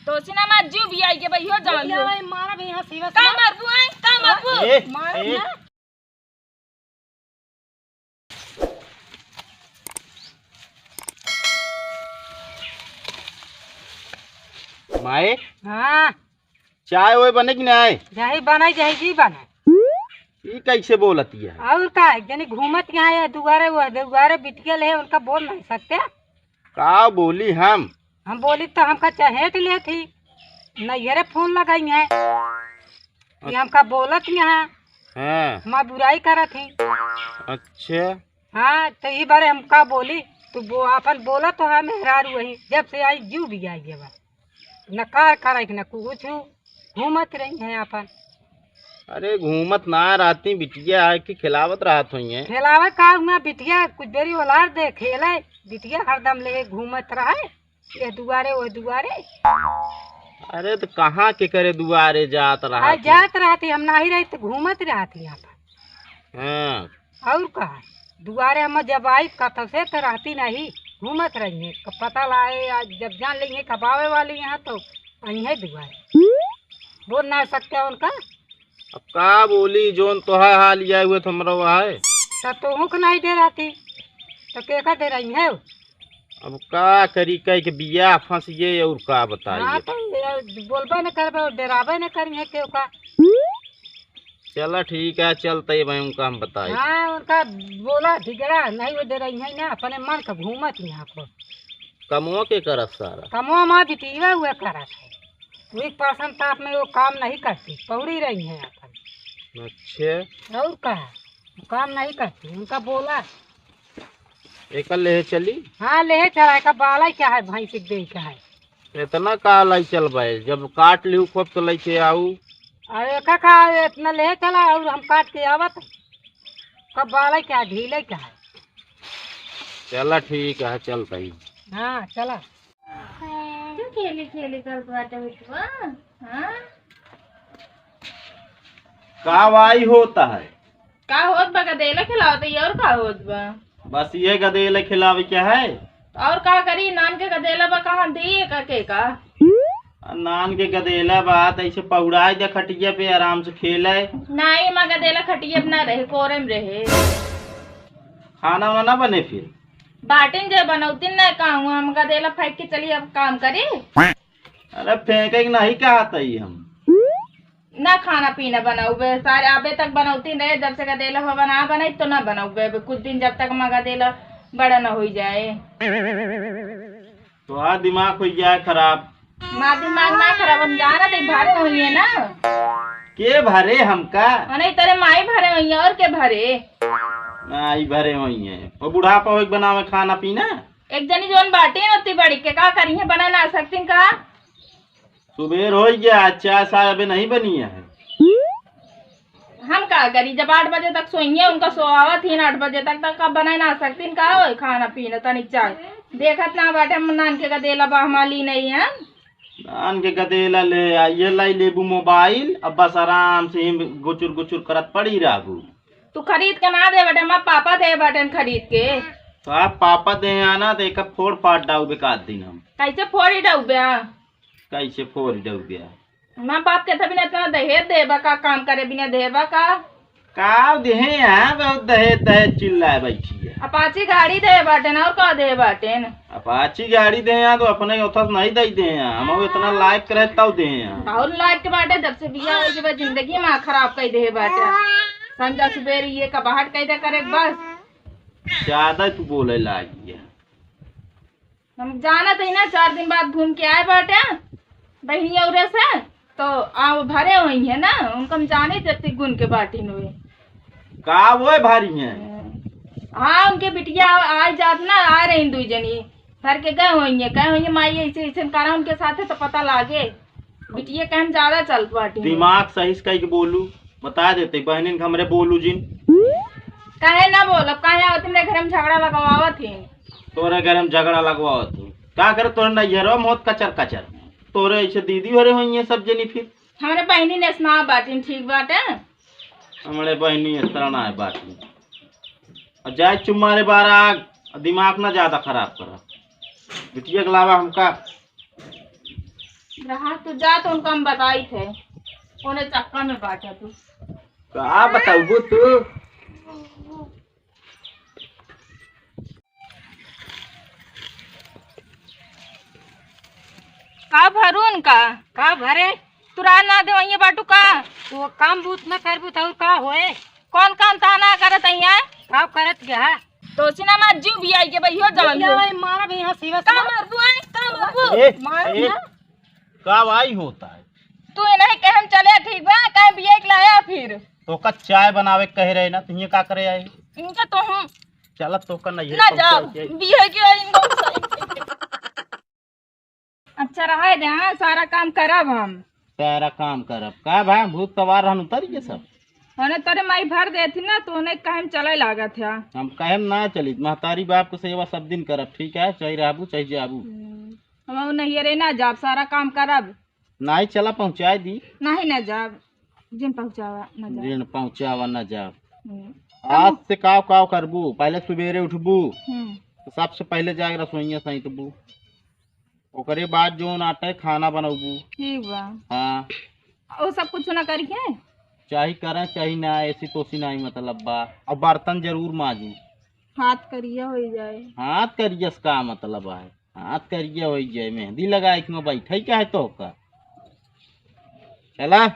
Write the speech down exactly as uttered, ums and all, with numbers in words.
तो सिनेमा जीव भी आई के भाई हो जाओ। भैया, भाई, मारा भी यहाँ सीवा का से। मारबू, आए? का मारबू? ए, मार ए। ना। माए, हाँ। चाय ओए बने कि नाय? जाही बने, जाही जी बने। ई कैसे बोलत है? और का, एक जनी घूमत यहाँ है दुआरे, वो दुआरे बिटिया ले, उनका बोल नहीं सकते। का बोली हम? हम बोली तो हमका चहेट लेत ही, नैहरे फोन लगाई है कि हमका बोलत यहाँ, हाँ। हमार बुराई करत ही। अच्छा। हाँ, तो ई बारे हम का बोली, तू बो-, आपन बोला तो है मेहरारू वही, जब से आई जीव भी आई है बा। न कार करे न कुछ, घूमत रही है आपन। अरे घूमत ना रहती, बिटिया आए के खिलावत रहत होइए। खिलावे का हुआ, बिटिया कुछ देरी ओलार दे खेले, बिटिया हरदम ले घूमत रहे, ये दुआरे वो दुआरे। अरे तो कहाँ के करे दुआरे जात आ, रहती? जात रहती, हम नाही रही तो घूमत रहती आपन। हाँ। और का, दुआरे हम जब आई कतौ से तो रहती नहीं, घूमत रही है। क-, पता लाए, आज जब जान लेंगे कब आवे वाली यहाँ तो आई है दुआरे। बोल ना सकते उनका। अब का बोली, जोन तोहार हाल या हुए तो हमरो है। तो तोहू के नहीं डराती, तो केका डराई है? अब का करी, कह के बिया फंस गए और का बताई। हाँ, तो ये बोलबे न करबे और डराबे न करी है केहू का। चला ठीक है, चलते ही भाई उनका हम बताई। हाँ, उनका बोला झिगड़ा नहीं, वो डराई है ना, अपने मन का घूमत यहाँ पर। कमवा के करत सारा? कमवा माँ बिटिया हुआ करत है, वही पासन ताप में वो काम नहीं करती, पौड़ी रही है अपन। अच्छा। और का, काम नहीं करती, उनका बोला। एका लेहे चली? हाँ, लेहे चला, एका बाला क्या है, भैंस एक दे का है। इतना का लाई चल भाई, जब काट लिहू खूब तो लेके आऊ। अरे एका का इतना लेहे चला और हम काट के आवत। कब बाला क्या, ढीले क्या है? चला ठीक है, चलता ही। हाँ, चला। तू खेली खेली करत बाटे बिटुआ, हाँ? का वाई होता है? का होत बा? गदेला खिलावत है, और का होत बा? बस ये गदेला खिलावे के है। और का करी, नान के गदेला बा, कहाँ दी एका के का? आ, नान के गदेला बा, त ऐसे पहुड़ाई दे खटिया पे, आराम से खेले। नाई, माँ गदेला खटिया पे ना रहे, कोरे में रहे। खाना वाना बने फिर? बाटिन जे बनौतिन ना, कहूँ हम गदेला फेंक के चली, अब काम करी। अरे फेंके के नहीं कहत हई हम। ना खाना पीना बनाउबे, सारे आबे तक बनौती रहे, जब से गदेला हो बना बनाई तो ना बनाउबे। अबे कुछ दिन जब तक माँ गदेला बड़ा ना होई जाए। तोहार दिमाग हो गया है खराब। माँ दिमाग ना खराब, हम जाना थे भर तो हुई है ना। के भरे हमका? नहीं तेरे माई भरे हुई है और के भरे? माई भरे हुई है। वो बुढ़ापा हो बनावे खाना पीना। एक जनी जोन बाटी होती बड़ी के का करी है, बना ना सकती का? सुबेर हो गया, चाय साय अबे नहीं बनी है। हम का करी, जब आठ बजे तक सोइए, उनका सोआवत ही ना आठ बजे तक, तक का बनाए ना सकतीन का हो खाना पीना, तनी चाय देखत ना बाटे, हम नान के गदेला बा हमार ली नहीं है। नान के गदेला ले आ, ये लाई लेबू मोबाइल, अब बस आराम से ही गुचुर गुचुर करत पड़ी रहबू। तू खरीद के ना दे बाटे, हमार पापा दे बाटे खरीद के। तो आप पापा दे आना तो एक फोड़ फाड़ डाउबे का दिन हम। कैसे फोड़ी डाउबे? कैसे फोड़ डाउबे? माँ बाप के था बिना इतना दहेज देबा का, काम करे बिना देबा का? का देहे यहाँ बहुत दहेज दहेज चिल्लाए बैठी है। अपाची गाड़ी दे बाटेन और का दे बाटेन? अपाची गाड़ी दे यहाँ तो अपने उथस नहीं दे दे यहाँ, हम इतना लायक रहे तब दे यहाँ। बहुत लायक के बाटे, जब से बिया होई के बाद जिंदगी में खराब कर दे बाटे। संजा सुबेर ये का बाहर कैदा करे बस। ज्यादा तू बोले लागी है। हम जानत हई ना, चार दिन बाद घूम के आए बाटे बहिनी औरे से, तो आव भरे हुई है ना, उनका हम जाने जत्ती गुण के बाटिन हुए। का वो भारी है? हाँ, उनके बिटिया आ जात ना, आ रही दुई जनी, भर के गए हुई है, गए हुई है, माई ऐसे ऐसे करा उनके साथे तो पता लागे। बिटिया कहन ज्यादा चलत बाटी। दिमाग सही से कह के बोलू, बता देते बहनिन के हमरे बोलू जिन। काहे ना बोलब, काहे आवत मेरे घर में झगड़ा लगवावत ही? तोरे घर में झगड़ा लगवावत ही? का करे तोरे नैहरो में होत कचर कचर, तोरे ऐसे दीदी भरे हुई है सब जनी फिर। हमरे बहनी ने सुना बाटिन, ठीक बाटे। हमरे बहनी इस तरह ना है बाटिन। और जाए चुम्मा रे बाराग, दिमाग ना ज्यादा खराब करा। बिटिया के अलावा हमका रहा तू जा, तो उनका हम बताई थे, कौने चक्कर में बाटा तू। का बताऊबू तू? का भरू उनका? का भरे? तू राह ना देवइया बाटू का? तू काम बूत न करबू त और का होए? कौन काम ता ना करत अइया? का करत गया? तो सिनेमा जीव भी आई के भाई हो जवान हो। भाई मारा भी यहाँ सीवा का से। मारबू आए? का मारबू? ए, मार ए, ना। का भाई होता है? तू इन्हें कहे हम चले ठीक बा, कहे बिया के लाया फिर। तो का चाय बनावे के कहे रहे ना, तो ये का करे आए? इनका तो हम चलत तो का नहीं है, ना पहुंचा जाओ, के। बिया के आई इनको। अच्छा रहे दे, हाँ, सारा काम करब हम। सारा काम करब का भाई? भूत सवार रहन उतर गए सब। होने तोरे माई भर देती ना, तो उन्हें कहे हम चले लागत है। हम कहे हम ना चली, महतारी बाप के सेवा सब दिन करब, ठीक है, चाहे रहबू चाहे जाबू। हम्म, हम उ नैहरे ना जाब, सारा काम करब। नाही चला पहुँचाए दी। नाही ना जाब, जिन पहुँचावा ना जाब। जिन पहुँचावा ना जाब। हम्म। आज से काव काव करबू, पहले सुबेरे उठबू, हम्म। तो सबसे पहले जाके रसोइया सैतबू, ओकरे बाद जोन आटे खाना बनौबू। ठीक बा। हाँ। वो सब कुछ ना करिए? चाहे करें चाहे ना, ऐसी तोसी नाही मतलब बा। और बर्तन जरूर माजू। हाथ करिया हो जाए। हाथ करिया से का मतलब है? हाथ करिया हो जाए, मेहंदी लगाए के में बैठे क्या है तो का? चला।